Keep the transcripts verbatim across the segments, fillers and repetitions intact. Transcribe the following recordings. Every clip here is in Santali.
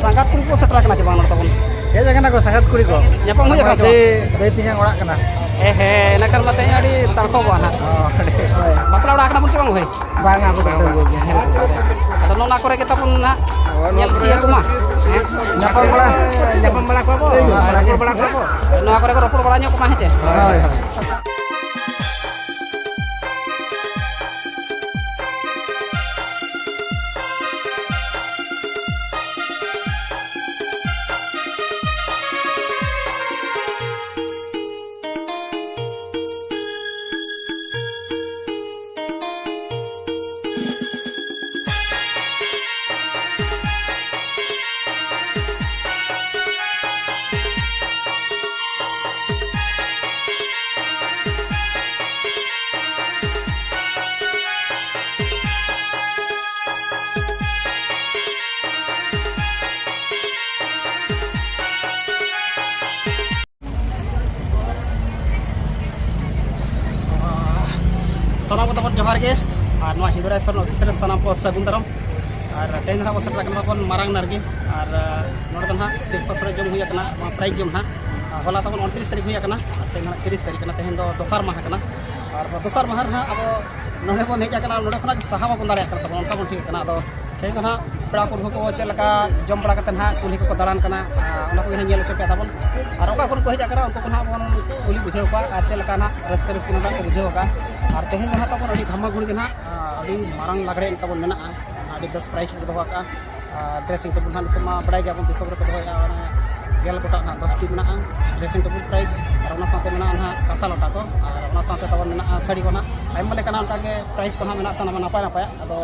ᱥᱟᱸᱜᱟᱛ ᱠᱩᱲᱤ ᱠᱚ ᱥᱮᱴᱮᱨ ᱟᱠᱟᱱᱟ ᱪᱮ ᱵᱟᱝ ᱱᱚᱰᱮ ᱛᱟᱵᱚᱱ? ᱦᱮᱡ ᱟᱠᱟᱱᱟ ᱠᱚ ᱥᱟᱸᱜᱟᱛ ᱠᱩᱲᱤ ᱠᱚ᱾ ᱧᱟᱯᱟᱢ ᱦᱩᱭ ᱟᱠᱟᱱᱟ ᱪᱮ ᱫᱟᱹᱭ, ᱵᱟᱝ? ᱫᱟᱹᱭ ᱛᱮᱧᱟᱝ ᱚᱲᱟᱜ ᱠᱟᱱᱟ᱾ ᱮ ᱦᱮᱸ, ᱤᱱᱟᱹ ᱠᱷᱟᱱ ᱢᱟ ᱛᱮᱦᱮᱧ ᱟᱹᱰᱤ ᱛᱟᱨᱠᱚ ᱠᱚᱜᱼᱟ ᱱᱟᱦᱟᱜ᱾ ᱦᱳᱭ᱾ ᱵᱟᱯᱞᱟ ᱚᱲᱟᱜ ᱠᱟᱱᱟ ᱵᱚᱱ ᱪᱮ ᱵᱟᱝ ᱦᱳᱭ? ᱵᱟᱝᱟ, ᱟᱵᱚ ᱫᱚ ᱵᱟᱝ᱾ ᱟᱫᱚ ᱱᱚᱜᱼᱚ ᱱᱚᱣᱟ ᱠᱚᱨᱮ ᱜᱮ ᱛᱟᱵᱚᱱ ᱱᱟᱦᱟᱜ ᱧᱮᱞ ᱛᱤᱭᱟᱹᱜ ᱠᱚᱢᱟ᱾ ᱦᱮᱸ? ᱧᱟᱯᱟᱢ ᱵᱟᱲᱟ, ᱧᱟᱯᱟᱢ ᱵᱟᱲᱟ ᱠᱚᱣᱟ ᱵᱚ᱾ ᱦᱳᱭ, ᱵᱟᱲᱟ ᱜᱮ᱾ ᱨᱚᱯᱚᱲ ᱵᱟᱲᱟ ᱠᱚᱣᱟ ᱵᱚ᱾ ᱱᱚᱣᱟ ᱠᱚᱨᱮ ᱜᱮ ᱨᱚᱯᱚᱲ ᱵᱟᱲᱟ ᱧᱚᱜ ᱠᱚᱢᱟ, ᱦᱮᱸ ᱪᱮ? ᱦᱳᱭ, ᱦᱳᱭ᱾ ᱥᱟᱱᱟᱢ ᱠᱚ ᱛᱟᱵᱚᱱ ᱡᱚᱦᱟᱨ ᱜᱮ, ᱟᱨ ᱱᱚᱣᱟ ᱦᱤᱱᱫᱩᱨᱟᱭ ᱥᱚᱨᱮᱱ ᱚᱯᱷᱤᱥ ᱨᱮ ᱥᱟᱱᱟᱢ ᱠᱚ ᱥᱟᱹᱜᱩᱱ ᱫᱟᱨᱟᱢ᱾ ᱟᱨ ᱛᱮᱦᱮᱧ ᱫᱚ ᱱᱟᱦᱟᱜ ᱵᱚᱱ ᱥᱮᱴᱮᱨ ᱟᱠᱟᱱᱟ ᱛᱟᱵᱚᱱ ᱢᱟᱨᱟᱝ ᱱᱟᱨᱜᱤ, ᱟᱨ ᱱᱚᱰᱮ ᱫᱚ ᱱᱟᱦᱟᱜ ᱥᱤᱨᱯᱟᱹ ᱥᱚᱲᱮ ᱡᱚᱢ ᱦᱩᱭ ᱟᱠᱟᱱᱟ, ᱱᱚᱣᱟ ᱯᱨᱟᱭᱤᱡᱽ ᱡᱚᱢ ᱱᱟᱦᱟᱜ᱾ ᱦᱚᱞᱟ ᱛᱟᱵᱚᱱ ᱩᱱᱛᱨᱤᱥ ᱛᱟᱹᱨᱤᱠᱷ ᱦᱩᱭ ᱟᱠᱟᱱᱟ, ᱟᱨ ᱛᱮᱦᱮᱧ ᱫᱚ ᱱᱟᱦᱟᱜ ᱛᱤᱨᱤᱥ ᱛᱟᱹᱨᱤᱠᱷ ᱠᱟᱱᱟ, ᱛᱮᱦᱮᱧ ᱫᱚ ᱫᱚᱥᱟᱨ ᱢᱟᱦᱟ ᱠᱟᱱᱟ᱾ ᱟᱨ ᱫᱚᱥᱟᱨ ᱢᱟᱦᱟ ᱨᱮ ᱱᱟᱦᱟᱜ ᱟᱵᱚ ᱱᱚᱰᱮ ᱵᱚᱱ ᱦᱮᱡ ᱟᱠᱟᱱᱟ, ᱱᱚᱰᱮ ᱠᱷᱚᱱᱟᱜ ᱜᱮ ᱥᱟᱦᱟ ᱵᱟᱵᱚᱱ ᱫᱟᱲᱮᱭᱟᱜ ᱠᱟᱱᱟ ᱛᱟᱵᱚᱱ, ᱚᱱᱠᱟ ᱵᱚᱱ ᱴᱷᱤᱠ ᱟᱠᱟᱱᱟ᱾ ᱟᱫᱚ ᱛᱮᱦᱮᱧ ᱫᱚ ᱱᱟᱦᱟᱜ ᱯᱮᱲᱟ ᱯᱩᱨᱵᱷᱩ ᱠᱚ ᱪᱮᱫ ᱞᱮᱠᱟ ᱡᱚᱢ ᱵᱟᱲᱟ ᱠᱟᱛᱮ ᱱᱟᱦᱟᱜ ᱠᱩᱞᱦᱤ ᱠᱚᱠᱚ ᱫᱟᱬᱟᱱ ᱠᱟᱱᱟ, ᱟᱨ ᱚᱱᱟ ᱠᱚᱜᱮ ᱱᱟᱦᱟᱜ ᱧᱮᱞ ᱦᱚᱪᱚ ᱯᱮᱭᱟ ᱛᱟᱵᱚᱱ᱾ ᱟᱨ ᱚᱠᱟ ᱠᱷᱚᱱ ᱠᱚ ᱦᱮᱡ ᱟᱠᱟᱱᱟ, ᱩᱱᱠᱩ ᱠᱚ ᱱᱟᱦᱟᱜ ᱵᱚᱱ ᱠᱩᱞᱤ ᱵᱩᱡᱷᱟᱹᱣ ᱠᱚᱣᱟ, ᱟᱨ ᱪᱮᱫ ᱞᱮᱠᱟ ᱱᱟᱦᱟᱜ ᱨᱟᱹᱥᱠᱟᱹ ᱨᱟᱹᱥᱠᱤ ᱱᱚᱰᱮ ᱠᱚ ᱵᱩᱡᱷᱟᱹᱣ ᱟᱠᱟᱫᱼᱟ᱾ ᱟᱨ ᱛᱮᱦᱮᱧ ᱫᱚ ᱱᱟᱦᱟᱜ ᱛᱟᱵᱚᱱ ᱟᱹᱰᱤ ᱜᱷᱟᱢᱟ ᱜᱷᱩᱲ ᱜᱮ ᱱᱟᱦᱟᱜ, ᱟᱹᱰᱤ ᱢᱟᱨᱟᱝ ᱞᱟᱜᱽᱲᱮ ᱮᱱᱮᱡ ᱛᱟᱵᱚᱱ ᱢᱮᱱᱟᱜᱼᱟ, ᱟᱹᱰᱤ ᱵᱮᱥ ᱯᱨᱟᱭᱤᱡᱽ ᱠᱚ ᱫᱚᱦᱚ ᱟᱠᱟᱫᱼᱟ᱾ ᱟᱨ ᱰᱨᱮᱥᱤᱝ ᱴᱮᱵᱩᱞ ᱱᱟᱦᱟᱜ ᱱᱤᱛᱚᱜ ᱢᱟ ᱵᱟᱲᱟᱭ ᱜᱮᱭᱟᱵᱚᱱ, ᱫᱤᱥᱚᱢ ᱨᱮᱠᱚ ᱫᱚᱦᱚᱭᱮᱫᱼᱟ, ᱚᱱᱮ ᱜᱮᱞ ᱜᱚᱴᱟᱝ ᱱᱟᱦᱟᱜ ᱫᱚᱥᱴᱤ ᱢᱮᱱᱟᱜᱼᱟ ᱰᱨᱮᱥᱤᱝ ᱴᱮᱵᱩᱞ ᱯᱨᱟᱭᱤᱡᱽ᱾ ᱟᱨ ᱚᱱᱟ ᱥᱟᱶᱛᱮ ᱢᱮᱱᱟᱜᱼᱟ ᱱᱟᱦᱟᱜ ᱠᱟᱸᱥᱟ ᱞᱚᱴᱟ ᱠᱚ, ᱟᱨ ᱚᱱᱟ ᱥᱟᱶᱛᱮ ᱛᱟᱵᱚᱱ ᱢᱮᱱᱟᱜᱼᱟ ᱥᱟᱹᱲᱤ ᱠᱚ ᱱᱟᱦᱟᱜ, ᱟᱭᱢᱟ ᱞᱮᱠᱟᱱᱟᱜ ᱚᱱᱠᱟ ᱜᱮ ᱯᱨᱟᱭᱤᱡᱽ ᱠᱚ ᱱᱟᱦᱟᱜ ᱢᱮᱱᱟᱜ ᱛᱟᱵᱚᱱᱟ ᱱᱟᱯᱟᱭ ᱱᱟᱯᱟᱭᱟᱜ᱾ ᱟᱫᱚ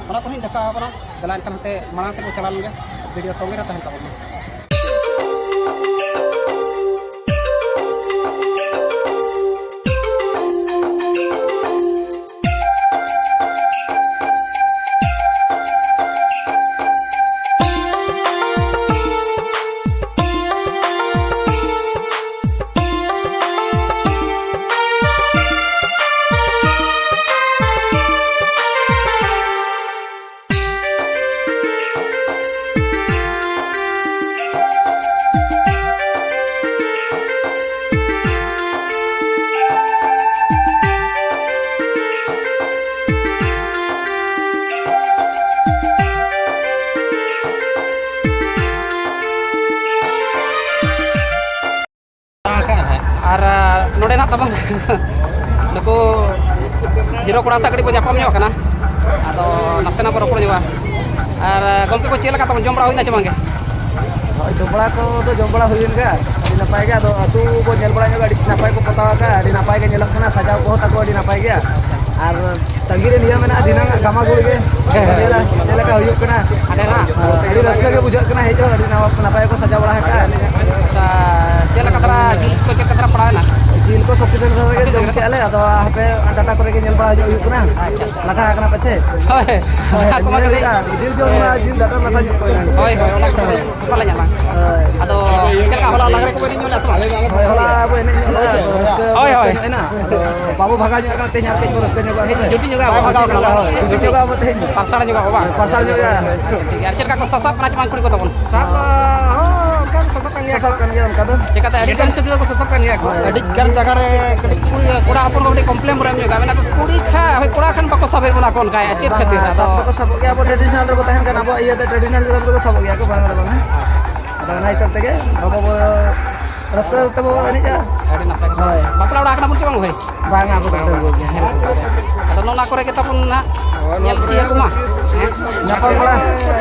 ᱚᱱᱟ ᱠᱚᱦᱚᱸᱧ ᱫᱮᱠᱷᱟᱣ ᱟᱵᱚᱱᱟ᱾ ᱫᱮᱞᱟ ᱮᱱᱠᱷᱟᱱ ᱦᱟᱱᱛᱮ ᱢᱟᱲᱟᱝ ᱥᱮᱫ ᱵᱚᱱ ᱪᱟᱞᱟᱣ ᱞᱮᱱᱜᱮ, ᱵᱷᱤᱰᱤᱭᱳ ᱛᱚᱸᱜᱮ ᱨᱮ ᱛᱟᱦᱮᱱ ᱛᱟᱵᱚᱱ ᱢᱟ᱾ ᱛᱟᱵᱚᱱ ᱱᱩᱠᱩ ᱦᱤᱨᱳ ᱠᱚᱲᱟ ᱥᱟᱶ ᱠᱟᱹᱴᱤᱡ ᱵᱚᱱ ᱧᱟᱯᱟᱢ ᱧᱚᱜ ᱠᱟᱱᱟ᱾ ᱟᱫᱚ ᱱᱟᱥᱮᱱᱟᱜ ᱵᱚᱱ ᱨᱚᱯᱚᱲ ᱧᱚᱜᱼᱟ᱾ ᱟᱨ ᱜᱚᱢᱠᱮ ᱠᱚ, ᱪᱮᱫ ᱞᱮᱠᱟ ᱛᱟᱵᱚᱱ, ᱡᱚᱢ ᱵᱟᱲᱟ ᱦᱩᱭᱱᱟ ᱪᱮ ᱵᱟᱝᱜᱮ? ᱦᱳᱭ, ᱡᱚᱢ ᱵᱟᱲᱟ ᱠᱚᱫᱚ ᱡᱚᱢ ᱵᱟᱲᱟ ᱦᱩᱭᱮᱱ ᱜᱮᱭᱟ, ᱟᱹᱰᱤ ᱱᱟᱯᱟᱭ ᱜᱮ᱾ ᱟᱫᱚ ᱟᱹᱛᱩ ᱵᱚᱱ ᱧᱮᱞ ᱵᱟᱲᱟ ᱧᱚᱜᱟ, ᱟᱹᱰᱤ ᱱᱟᱯᱟᱭ ᱠᱚ ᱯᱚᱛᱟᱣ ᱟᱠᱟᱫᱼᱟ, ᱟᱹᱰᱤ ᱱᱟᱯᱟᱭ ᱜᱮ ᱧᱮᱞᱚᱜ ᱠᱟᱱᱟ, ᱥᱟᱡᱟᱣ ᱠᱚᱦᱚᱸ ᱛᱟᱠᱚ ᱟᱹᱰᱤ ᱱᱟᱯᱟᱭ ᱜᱮᱭᱟ᱾ ᱟᱨ ᱛᱟᱺᱜᱤ ᱨᱮ ᱱᱤᱭᱟᱹ ᱢᱮᱱᱟᱜᱼᱟ, ᱫᱷᱤᱱᱟᱹᱝ ᱟᱜ ᱜᱟᱢᱟᱜᱩᱲ ᱜᱮ᱾ ᱦᱮᱸ, ᱦᱮᱸ᱾ ᱧᱮᱞᱟ ᱪᱮᱫ ᱞᱮᱠᱟ ᱦᱩᱭᱩᱜ ᱠᱟᱱᱟ᱾ ᱦᱟᱸᱰᱮ ᱱᱟᱜ᱾ ᱦᱮᱸ, ᱟᱹᱰᱤ ᱨᱟᱹᱥᱠᱟᱹ ᱜᱮ ᱵᱩᱡᱷᱟᱹᱜ ᱠᱟᱱᱟ, ᱦᱮᱡ ᱦᱚᱸ ᱟᱹᱰᱤ ᱱᱟᱯᱟᱭ ᱠᱚ ᱥᱟᱡᱟᱣ ᱵᱟᱲᱟ ᱟᱠᱟᱫᱼᱟ᱾ ᱟᱪᱪᱷᱟ, ᱪᱮᱫ ᱞᱮᱠᱟ ᱫᱷᱟᱨᱟ ᱡᱤᱞ ᱠᱚ ᱪᱮᱫ ᱞᱮᱠᱟ ᱫᱷᱟᱨᱟ ᱯᱟᱲᱟᱣᱮᱱᱟ? ᱡᱤᱞ ᱠᱚ sufficient ᱫᱷᱟᱨᱟ ᱜᱮ ᱡᱚᱢ ᱠᱮᱜᱼᱟ ᱞᱮ, ᱟᱫᱚ ᱦᱟᱯᱮ ᱰᱟᱴᱟ ᱠᱚᱨᱮ ᱜᱮ ᱧᱮᱞ ᱵᱟᱲᱟ ᱦᱚᱪᱚ ᱦᱩᱭᱩᱜ ᱠᱟᱱᱟ᱾ ᱟᱪᱪᱷᱟ, ᱟᱪᱪᱷᱟ᱾ ᱞᱟᱴᱷᱟ ᱟᱠᱟᱱᱟ ᱯᱟᱪᱷᱮ? ᱦᱳᱭ᱾ ᱦᱳᱭ, ᱚᱱᱟ ᱠᱚᱢᱟ ᱧᱮᱞ ᱠᱟᱹᱴᱤᱡ ᱦᱩᱭᱩᱜᱼᱟ, ᱡᱤᱞ ᱡᱚᱢ ᱢᱟ ᱡᱤᱞ ᱰᱟᱴᱟ ᱞᱟᱴᱷᱟ ᱧᱚᱜ ᱠᱚ ᱮᱱᱟᱝ᱾ ᱦᱳᱭ, ᱦᱳᱭ, ᱚᱱᱟ ᱠᱚ ᱵᱟᱞᱮ ᱧᱟᱢᱟ᱾ ᱦᱳᱭ᱾ ᱟᱫᱚ ᱪᱮᱫ ᱞᱮᱠᱟ ᱦᱚᱞᱟ ᱞᱟᱜᱽᱲᱮ ᱠᱚᱵᱮᱱ ᱮᱱᱮᱡ ᱧᱚᱜ ᱞᱮᱫᱟ ᱥᱮ ᱵᱟᱝ? ᱦᱳᱭ, ᱦᱚᱞᱟ ᱵᱚ ᱮᱱᱮᱡ ᱧᱚᱜ ᱞᱮᱫᱟ, ᱟᱫᱚ ᱨᱟᱹᱥᱠᱟᱹ, ᱦᱳᱭ, ᱨᱟᱹᱥᱠᱟᱹ ᱦᱳᱭ᱾ ᱧᱚᱜ ᱮᱱᱟ᱾ ᱟᱫᱚ ᱵᱟᱵᱚ ᱵᱷᱟᱜᱟᱣ ᱧᱚᱜ ᱟᱠᱟᱱᱟ, ᱛᱮᱦᱮᱧ ᱟᱨ ᱠᱟᱹᱡ ᱵᱚ ᱨᱟᱹᱥᱠᱟᱹ ᱧᱚᱜᱚᱜᱼᱟ ᱛᱚᱵᱮ᱾ ᱡᱩᱴᱤ ᱧᱚᱜᱟ, ᱵᱟᱭ ᱵᱷᱟᱜᱟᱣ ᱠᱟᱱᱟ᱾ ᱦᱳᱭ, ᱡᱩᱴᱤ ᱧᱚᱜᱟ ᱵᱚ ᱛᱮᱦᱮᱧ᱾ ᱯᱟᱨᱥᱟᱲ ᱧᱚᱜᱟ ᱵᱚ ᱵᱟᱝ? ᱦᱳᱭ, ᱯᱟᱨᱥᱟᱲ ᱧᱚᱜ ᱜᱮᱭᱟ᱾ ᱟᱪᱪᱷᱟ, ᱴᱷᱤᱠ ᱜᱮᱭᱟ᱾ ᱟᱨ ᱪᱮᱫ ᱞᱮᱠᱟ ᱠᱚ ᱥᱟᱥᱟᱵ ᱠᱟᱱᱟ ᱪᱮ ᱵᱟᱝ ᱠᱩᱲᱤ ᱠᱚ ᱛᱟᱵᱚᱱ? ᱥᱟᱵ, ᱦᱚᱸ, ᱚᱱᱠᱟ ᱠᱚ ᱥᱟᱥᱟᱵ ᱠᱟᱱ ᱜᱮᱭᱟ ᱚᱱᱠᱟ ᱫᱚ᱾ ᱪᱮᱠᱟᱛᱮ ᱟᱹᱰᱤ ᱜᱟᱱ ᱥᱮᱫ ᱫᱚᱠᱚ ᱥᱟᱥᱟᱵ ᱠᱟᱱ ᱜᱮᱭᱟ ᱠᱚ᱾ ᱦᱳᱭ᱾ ᱟᱹᱰᱤ ᱜᱟᱱ ᱡᱟᱭᱜᱟ ᱨᱮ ᱠᱟᱹᱴᱤᱡ ᱠᱩᱲᱤ, ᱠᱚᱲᱟ ᱦᱚᱯᱚᱱ ᱠᱚ ᱠᱟᱹᱴᱤᱡ complain ᱵᱚᱱ ᱮᱢ ᱧᱚᱜᱟ, ᱢᱮᱱᱟ ᱠᱚ ᱠᱩᱲᱤ ᱠᱷᱟᱱ, ᱦᱳᱭ, ᱠᱚᱲᱟ ᱠᱷᱟᱱ ᱵᱟᱠᱚ ᱥᱟᱵᱮᱫ ᱵᱚᱱᱟ ᱠᱚ ᱚᱱᱠᱟ, ᱪᱮᱫ ᱵᱟᱝ, ᱠᱷᱟᱹᱛᱤᱨ? ᱵᱟᱝ, ᱟᱫᱚ ᱥᱟᱵ ᱫᱚᱠᱚ ᱥᱟᱵᱚᱜ ᱜᱮᱭᱟ, ᱟᱵᱚ traditional ᱨᱮᱵᱚ ᱛᱟᱦᱮᱱ ᱠᱷᱟᱱ ᱟᱵᱚᱣᱟᱜ ᱤᱭᱟᱹᱛᱮ traditional ᱞᱮᱠᱟ ᱛᱮᱫᱚ ᱠᱚ ᱥᱟᱵᱚᱜ ᱜᱮᱭᱟ ᱠᱚ, ᱵᱟᱝ ᱫᱚ ᱵᱟᱝᱟ᱾ ᱟᱫᱚ ᱚᱱᱟ ᱦᱤᱥᱟᱹᱵ ᱛᱮᱜᱮ ᱵᱟᱵᱟ ᱵᱚ ᱨᱟᱹᱥᱠᱟᱹ ᱛᱮᱵᱚ ᱮᱱᱮᱡᱼᱟ᱾ ᱟᱹᱰᱤ ᱱᱟᱯᱟᱭ᱾ ᱦᱳᱭ᱾ ᱵᱟᱯᱞᱟ ᱚᱲᱟᱜ ᱠᱟᱱᱟ ᱵᱚᱱ ᱪᱮ ᱵᱟᱝ ᱵᱷᱟᱹᱭ? ᱵᱟᱝᱟ, ᱟᱵᱚ ᱫᱚ ᱵᱟᱝ᱾ ᱟᱫᱚ ᱱᱚᱜᱼᱚ ᱱᱚᱣᱟ ᱠᱚᱨᱮ ᱜᱮ ᱛᱟᱵᱚᱱ ᱱᱟᱦᱟᱜ ᱦᱳᱭ, ᱧᱮᱞ ᱱᱚᱣᱟ ᱠᱚᱨᱮ ᱪᱤᱭᱟᱹ ᱠᱚᱢᱟ᱾ ᱦᱮᱸ? ᱧᱟᱯᱟᱢ ᱵᱟᱲᱟ,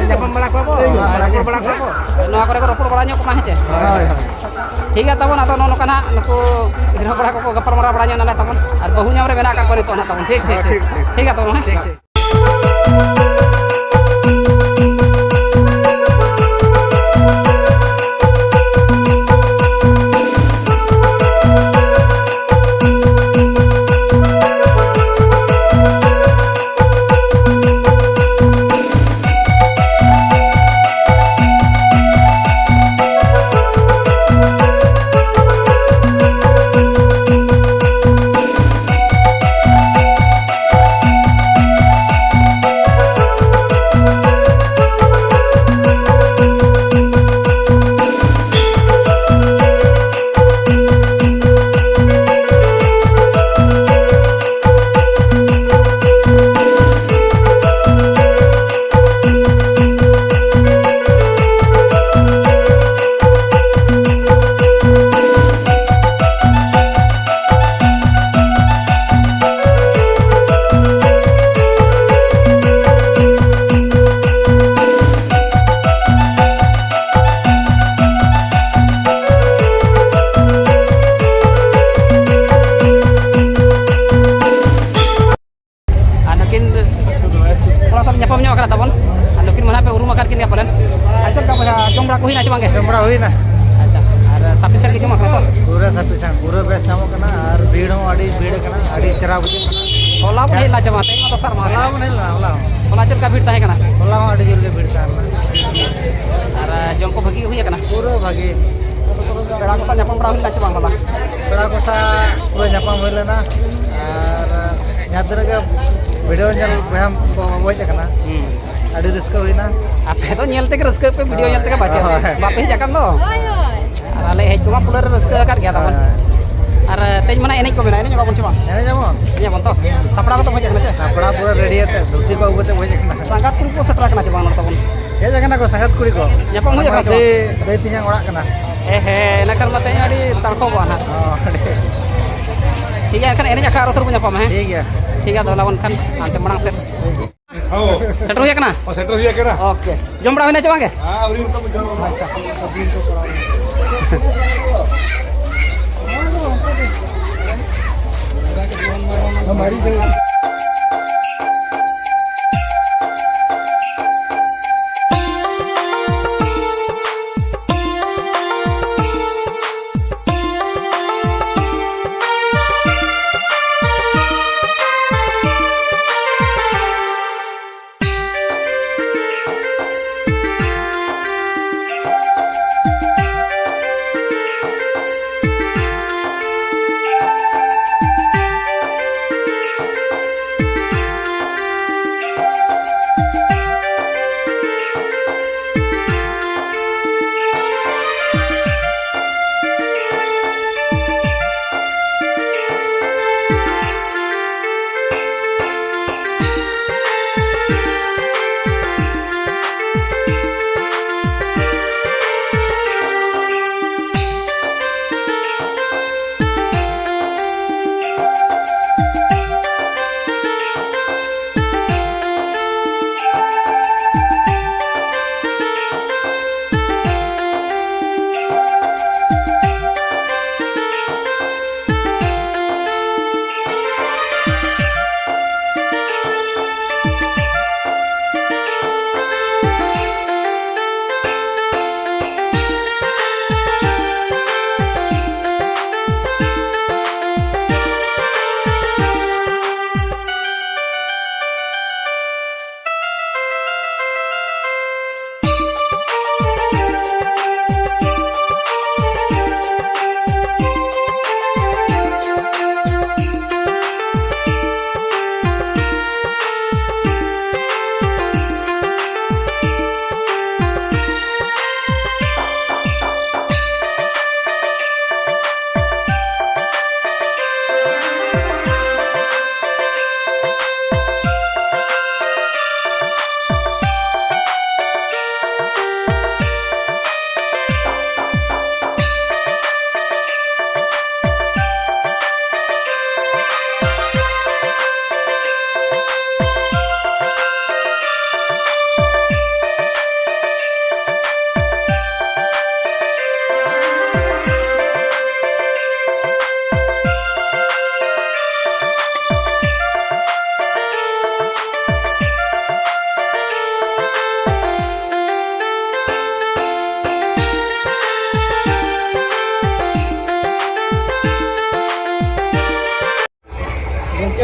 ᱧᱟᱯᱟᱢ ᱵᱟᱲᱟ ᱠᱚᱣᱟ ᱵᱚ, ᱦᱳᱭ, ᱨᱚᱯᱚᱲ ᱵᱟᱲᱟ ᱠᱚᱣᱟ ᱵᱚ᱾ ᱱᱚᱣᱟ ᱠᱚᱨᱮ ᱠᱚ ᱨᱚᱯᱚᱲ ᱵᱟᱲᱟ ᱧᱚᱜ ᱠᱚᱢᱟ, ᱦᱮᱸ ᱪᱮ? ᱦᱳᱭ, ᱦᱳᱭ᱾ ᱴᱷᱤᱠ ᱜᱮᱭᱟ ᱛᱟᱵᱚᱱ, ᱟᱫᱚ ᱱᱚᱜᱼᱚ ᱱᱚᱝᱠᱟ ᱱᱟᱦᱟᱜ ᱱᱩᱠᱩ ᱦᱤᱨᱳ ᱠᱚᱲᱟ ᱠᱚᱠᱚ ᱜᱟᱯᱟᱞ ᱢᱟᱨᱟᱣ ᱵᱟᱲᱟ ᱧᱚᱜ ᱱᱟᱞᱮ ᱛᱟᱵᱚᱱ, ᱟᱨ ᱵᱟᱹᱦᱩ ᱧᱟᱢ ᱨᱮ ᱢᱮᱱᱟᱜ ᱟᱠᱟᱫ ᱠᱚᱣᱟ ᱱᱤᱛᱚᱜ ᱱᱟᱦᱟᱜ ᱛᱟᱵᱚᱱ᱾ ᱴᱷᱤᱠ, ᱴᱷᱤᱠ, ᱦᱳᱭ, ᱴᱷᱤᱠ᱾ ᱴᱷᱤᱠ, ᱴᱷᱤᱠ᱾ ᱴᱷᱤᱠ ᱜᱮᱭᱟ ᱛᱟᱵᱚᱱ, ᱦᱮᱸ? ᱴᱷᱤᱠ, ᱴᱷᱤᱠ᱾ ᱡᱚᱢ ᱵᱟᱲᱟ ᱠᱚ ᱦᱩᱭᱱᱟ ᱪᱮ ᱵᱟᱝ ᱜᱮ? ᱡᱚᱢ ᱵᱟᱲᱟ ᱦᱩᱭᱱᱟ᱾ ᱟᱪᱪᱷᱟ, ᱟᱨ ᱥᱟᱯᱷᱤᱥᱤᱭᱮᱱᱴ ᱜᱮ ᱡᱚᱢ ᱟᱠᱟᱱᱟ ᱛᱚ? ᱯᱩᱨᱟᱹ ᱥᱟᱯᱷᱤᱥᱤᱭᱮᱱᱴ, ᱯᱩᱨᱟᱹ ᱵᱮᱥ ᱧᱟᱢᱚᱜ ᱠᱟᱱᱟ ᱟᱨ ᱵᱷᱤᱲ ᱦᱚᱸ ᱟᱹᱰᱤ ᱵᱷᱤᱲ ᱠᱟᱱᱟ, ᱟᱹᱰᱤ ᱪᱮᱦᱨᱟ ᱵᱩᱡᱷᱟᱹᱜ ᱠᱟᱱᱟ᱾ ᱦᱚᱞᱟ ᱵᱚᱱ ᱦᱮᱡ ᱞᱮᱱᱟ ᱪᱮ ᱵᱟᱝ? ᱛᱮᱦᱮᱧ ᱢᱟ ᱫᱚᱥᱟᱨ ᱢᱟᱦᱟ᱾ ᱦᱚᱞᱟ ᱵᱚᱱ ᱦᱮᱡ ᱞᱮᱱᱟ, ᱦᱚᱞᱟ ᱦᱚᱸ᱾ ᱦᱚᱞᱟ ᱪᱮᱫ ᱞᱮᱠᱟ ᱵᱷᱤᱲ ᱛᱟᱦᱮᱸ ᱠᱟᱱᱟ? ᱦᱚᱞᱟ ᱦᱚᱸ ᱟᱹᱰᱤ ᱡᱳᱨ ᱜᱮ ᱵᱷᱤᱲ ᱛᱟᱦᱮᱸ ᱞᱮᱱᱟ᱾ ᱟᱨ ᱡᱚᱢ ᱠᱚ ᱵᱷᱟᱹᱜᱤ ᱜᱮ ᱦᱩᱭ ᱟᱠᱟᱱᱟ? ᱯᱩᱨᱟᱹ ᱵᱷᱟᱹᱜᱤ᱾ ᱯᱮᱲᱟ ᱠᱚ ᱥᱟᱶ ᱧᱟᱯᱟᱢ ᱵᱟᱲᱟ ᱦᱩᱭ ᱞᱮᱱᱟ ᱪᱮ ᱵᱟᱝ ᱦᱚᱞᱟ? ᱯᱮᱲᱟ ᱠᱚ ᱥᱟᱶ ᱯᱩᱨᱟᱹ ᱧᱟᱯᱟᱢ ᱦᱩᱭ ᱞᱮᱱᱟ ᱟᱨ ᱡᱟᱦᱟᱸ ᱛᱤᱱᱟᱹᱜ ᱜᱮ ᱵᱷᱤᱰᱤᱭᱳ ᱧᱮᱞ ᱵᱚᱭᱦᱟ ᱠᱚ ᱦᱮᱡ ᱟᱠᱟᱱᱟ, ᱦᱩᱸ᱾ ᱟᱹᱰᱤ ᱨᱟᱹᱥᱠᱟᱹ ᱦᱩᱭᱱᱟ᱾ ᱟᱯᱮ ᱫᱚ ᱧᱮᱞ ᱛᱮᱜᱮ ᱨᱟᱹᱥᱠᱟᱹ ᱯᱮ, ᱵᱷᱤᱰᱤᱭᱳ ᱧᱮᱞ ᱛᱮᱜᱮ ᱵᱟᱪᱚ᱾ ᱦᱳᱭ᱾ ᱵᱟᱯᱮ ᱦᱮᱡ ᱟᱠᱟᱱ ᱫᱚ᱾ ᱦᱳᱭ, ᱦᱳᱭ᱾ ᱟᱨ ᱟᱞᱮ ᱦᱮᱡ ᱠᱚᱢᱟ ᱯᱩᱨᱟᱹ ᱞᱮ ᱨᱟᱹᱥᱠᱟᱹ ᱟᱠᱟᱫ ᱜᱮᱭᱟ ᱛᱟᱵᱚᱱ᱾ ᱦᱳᱭ᱾ ᱟᱨ ᱛᱮᱦᱮᱧ ᱢᱟ ᱮᱱᱮᱡ ᱠᱚ ᱢᱮᱱᱟᱜᱼᱟ, ᱮᱱᱮᱡ ᱟᱵᱚᱱ ᱪᱮ ᱵᱟᱝ? ᱮᱱᱮᱡ ᱟᱵᱚᱱ᱾ ᱮᱱᱮᱡ ᱟᱵᱚᱱ ᱛᱚ? ᱥᱟᱯᱲᱟᱣ ᱠᱟᱛᱮ ᱵᱚᱱ ᱦᱮᱡ ᱟᱠᱟᱱᱟ ᱪᱮ? ᱥᱟᱯᱲᱟᱣ ᱯᱩᱨᱟᱹ ᱨᱮᱰᱤ ᱟᱛᱮ, ᱫᱷᱩᱛᱤ ᱠᱚ ᱟᱹᱜᱩ ᱠᱟᱛᱮ ᱵᱚᱱ ᱦᱮᱡ ᱟᱠᱟᱱᱟ᱾ ᱥᱟᱸᱜᱟᱛ ᱠᱩᱲᱤ ᱠᱚ ᱥᱮᱴᱮᱨ ᱟᱠᱟᱱᱟ ᱪᱮ ᱵᱟᱝ ᱱᱚᱰᱮ ᱛᱟᱵᱚᱱ? ᱦᱮᱡ ᱟᱠᱟᱱᱟ ᱠᱚ ᱥᱟᱸᱜᱟᱛ ᱠᱩᱲᱤ ᱠᱚ᱾ ᱧᱟᱯᱟᱢ ᱦᱩᱭ ᱟᱠᱟᱱᱟ ᱪᱮ ᱫᱟᱹᱭ, ᱵᱟᱝ? ᱫᱟᱹᱭ ᱛᱮᱧᱟᱝ ᱚᱲᱟᱜ ᱠᱟᱱᱟ᱾ ᱦᱮᱸ, ᱦᱮᱸ, ᱤᱱᱟᱹ ᱠᱷᱟᱱ ᱢᱟ ᱛᱮᱦᱮᱧ ᱟᱹᱰᱤ ᱛᱟᱲᱠᱚ ᱠᱚᱜᱼᱟ ᱱᱟᱦᱟᱜ᱾ ᱚ, ᱟᱹᱰᱤ᱾ ᱴᱷᱤᱠ ᱜᱮᱭᱟ, ᱮᱱᱠᱷᱟᱱ ᱮᱱᱮᱡ ᱟᱠᱷᱲᱟ ᱟᱨᱚ ᱥᱩᱨ ᱵᱚᱱ ᱧᱟᱯᱟᱢᱟ, ᱦᱮᱸ? ᱴᱷᱤᱠ ᱜᱮᱭᱟ᱾ ᱴᱷᱤᱠ ᱜᱮᱭᱟ, ᱫᱮᱞᱟ ᱵᱚᱱ ᱠᱷᱟᱱ ᱦᱟᱱᱛᱮ ᱢᱟᱲᱟᱝ ᱥᱮᱫ᱾ ᱦᱚᱸ᱾ ᱥᱮᱴᱮᱨ ᱦᱩᱭ ᱟᱠᱟᱱᱟ? ᱦᱚᱸ, ᱥᱮᱴᱮᱨ ᱦᱩᱭ ᱟᱠᱟᱱᱟ᱾ ᱳᱠᱮ᱾ ᱡᱚᱢ ᱵᱟᱲᱟ ᱦᱩᱭᱱᱟ ᱪᱮ ᱵᱟᱝ ᱜᱮ? ᱦᱮᱸ, ᱟᱹᱣᱨᱤ ᱱᱤᱛᱚᱜ ᱵᱚᱱ ᱡᱚᱢᱟ᱾ ᱟᱪᱪᱷᱟ᱾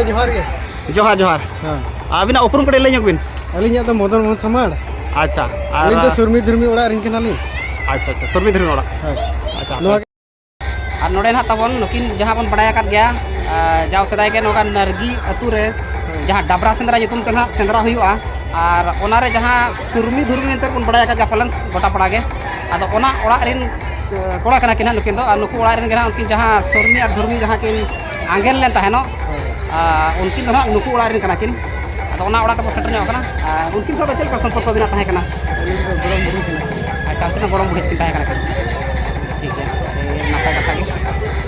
ᱡᱚᱦᱟᱨ ᱜᱮ᱾ ᱡᱚᱦᱟᱨ, ᱡᱚᱦᱟᱨ᱾ ᱦᱮᱸ᱾ ᱟᱹᱵᱤᱱᱟᱜ ᱩᱯᱨᱩᱢ ᱠᱟᱹᱴᱤᱡ ᱞᱟᱹᱭ ᱧᱚᱜ ᱵᱤᱱ᱾ ᱟᱹᱞᱤᱧᱟᱜ ᱫᱚ ᱢᱚᱫᱚᱱ ᱢᱳᱦᱚᱱ ᱥᱟᱢᱟᱲ᱾ ᱟᱪᱪᱷᱟ, ᱟᱨ ᱟᱹᱞᱤᱧ ᱫᱚ ᱥᱩᱨᱢᱤ ᱫᱷᱩᱨᱢᱤ ᱚᱲᱟᱜ ᱨᱮᱱ ᱠᱟᱱᱟᱞᱤᱧ᱾ ᱟᱪᱪᱷᱟ, ᱟᱪᱪᱷᱟ, ᱥᱩᱨᱢᱤ ᱫᱷᱩᱨᱢᱤ ᱚᱲᱟᱜ᱾ ᱦᱳᱭ᱾ ᱟᱪᱪᱷᱟ, ᱱᱚᱣᱟ ᱟᱨ ᱱᱚᱰᱮ ᱱᱟᱦᱟᱜ ᱛᱟᱵᱚᱱ ᱱᱩᱠᱤᱱ ᱡᱟᱦᱟᱸ ᱵᱚᱱ ᱵᱟᱲᱟᱭ ᱟᱠᱟᱫ ᱜᱮᱭᱟ, ᱟᱨ, ᱡᱟᱣ ᱥᱮᱫᱟᱭ ᱜᱮ ᱱᱚᱝᱠᱟ ᱱᱟᱨᱜᱤ ᱟᱹᱛᱩ ᱨᱮ ᱦᱳᱭ᱾ ᱡᱟᱦᱟᱸ ᱰᱟᱵᱽᱨᱟ ᱥᱮᱸᱫᱽᱨᱟ ᱧᱩᱛᱩᱢ ᱛᱮ ᱱᱟᱦᱟᱜ ᱥᱮᱸᱫᱽᱨᱟ ᱦᱩᱭᱩᱜᱼᱟ, ᱟᱨ ᱚᱱᱟᱨᱮ ᱡᱟᱦᱟᱸ ᱥᱩᱨᱢᱤ ᱫᱷᱩᱨᱢᱤ ᱢᱮᱱᱛᱮ ᱵᱚᱱ ᱵᱟᱲᱟᱭ ᱟᱠᱟᱫ ᱜᱮᱭᱟ ᱯᱟᱞᱮᱱ ᱜᱚᱴᱟ ᱯᱟᱲᱟ ᱜᱮ, ᱟᱫᱚ ᱚᱱᱟ ᱚᱲᱟᱜ ᱨᱮᱱ, ᱮ, ᱠᱚᱲᱟ ᱠᱟᱱᱟ ᱠᱤᱱ ᱦᱟᱸᱜ ᱱᱩᱠᱤᱱ ᱫᱚ, ᱟᱨ ᱱᱩᱠᱩ ᱚᱲᱟᱜ ᱨᱮᱱ ᱜᱮ ᱱᱟᱦᱟᱜ ᱩᱱᱠᱤᱱ ᱡᱟᱦᱟᱸ ᱥᱩᱨᱢᱤ ᱟᱨ ᱫᱷᱩᱨᱢᱤ ᱡᱟᱦᱟᱸ ᱠᱤᱱ ᱟᱸᱜᱮᱱ ᱞᱮᱱ ᱛᱟᱦᱮᱱᱚᱜ, ᱦᱳᱭ᱾ ᱟᱨ ᱩᱱᱠᱤᱱ ᱫᱚ ᱱᱟᱦᱟᱜ ᱱᱩᱠᱩ ᱚᱲᱟᱜ ᱨᱮᱱ ᱠᱟᱱᱟ ᱠᱤᱱ᱾ ᱟᱫᱚ ᱚᱱᱟ ᱚᱲᱟᱜ ᱛᱮᱵᱚ ᱥᱮᱴᱮᱨ ᱧᱚᱜ ᱟᱠᱟᱱᱟ᱾ ᱟᱨ ᱩᱱᱠᱤᱱ ᱥᱟᱶ ᱫᱚ ᱪᱮᱫ ᱞᱮᱠᱟ ᱥᱚᱢᱯᱚᱨᱠᱚ ᱟᱹᱵᱤᱱᱟᱜ ᱛᱟᱦᱮᱸ ᱠᱟᱱᱟ? ᱟᱹᱞᱤᱧ ᱫᱚ ᱜᱚᱲᱚᱢ ᱵᱩᱲᱦᱤ ᱠᱟᱱᱟ᱾ ᱟᱪᱪᱷᱟ, ᱩᱱᱠᱤᱱ ᱫᱚ ᱜᱚᱲᱚᱢ ᱵᱩᱲᱦᱤ ᱠᱤᱱ ᱛᱟᱦᱮᱸ ᱠᱟᱱᱟ ᱠᱤᱱ᱾ ᱟᱪᱪᱷᱟ, ᱴᱷᱤᱠ ᱜᱮᱭᱟ, ᱟᱹᱰᱤ ᱱᱟᱯᱟᱭ ᱠᱟᱛᱷᱟ ᱜᱮ᱾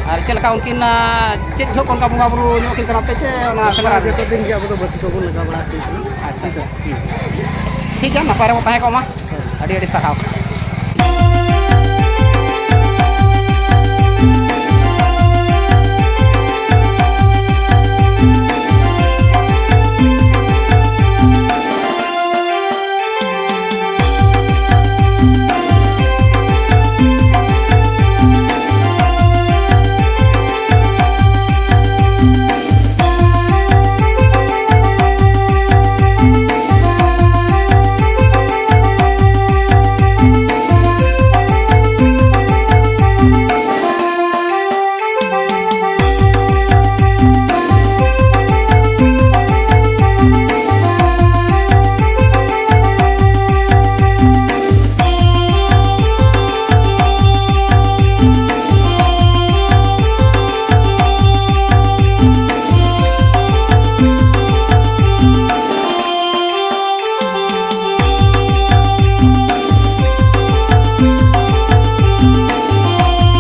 ᱟᱨ ᱪᱮᱫ ᱞᱮᱠᱟ ᱩᱱᱠᱤᱱ, ᱟᱸ, ᱪᱮᱫ ᱡᱚᱦᱚᱜ ᱠᱚ ᱚᱱᱠᱟ ᱵᱚᱸᱜᱟ ᱵᱩᱨᱩ ᱧᱚᱜ ᱠᱤᱱ ᱠᱟᱱᱟ ᱯᱮ ᱪᱮ ᱚᱱᱟ ᱥᱮᱸᱫᱽᱨᱟ ᱨᱮ? ᱡᱚᱛᱚ ᱫᱤᱱ ᱜᱮ ᱟᱵᱚ ᱫᱚ ᱵᱟᱹᱛᱤ ᱠᱚᱵᱚᱱ ᱞᱟᱜᱟᱣ ᱵᱟᱲᱟ ᱟᱹᱠᱤᱱ ᱠᱟᱱᱟ᱾ ᱟᱪᱪᱷᱟ, ᱟᱪᱪᱷᱟ᱾ ᱦᱩᱸ᱾ ᱴᱷᱤᱠ ᱜᱮᱭᱟ, ᱱᱟᱯᱟᱭ ᱨᱮᱵᱚ ᱛᱟᱦᱮᱸ ᱠᱚᱜ ᱢᱟ᱾ ᱦᱳᱭ᱾ ᱟᱹᱰᱤ ᱟᱹᱰᱤ ᱥᱟᱨᱦᱟᱣ᱾